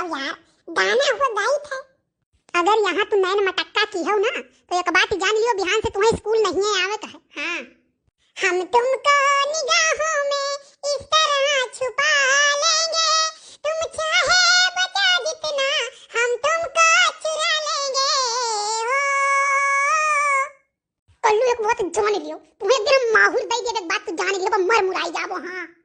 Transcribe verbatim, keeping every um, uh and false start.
अब यार, गाना हुआ गाई थे। अगर यहाँ तू नैन मटक्का की हो ना, तो एक बात जान लियो, बिहान से तुम्हें स्कूल नहीं है आवे का है। हाँ। हम तुमको निगाहों में इस तरह छुपा लेंगे, तुम चाहे बचा जितना, हम तुमको चुरा लेंगे। हो। कल्लू एक बात जान लियो, तुम्हें एक दिन हम माहौल दे देबे, एक बात तू जान लियो, पर मर मुराई जाबो। हाँ।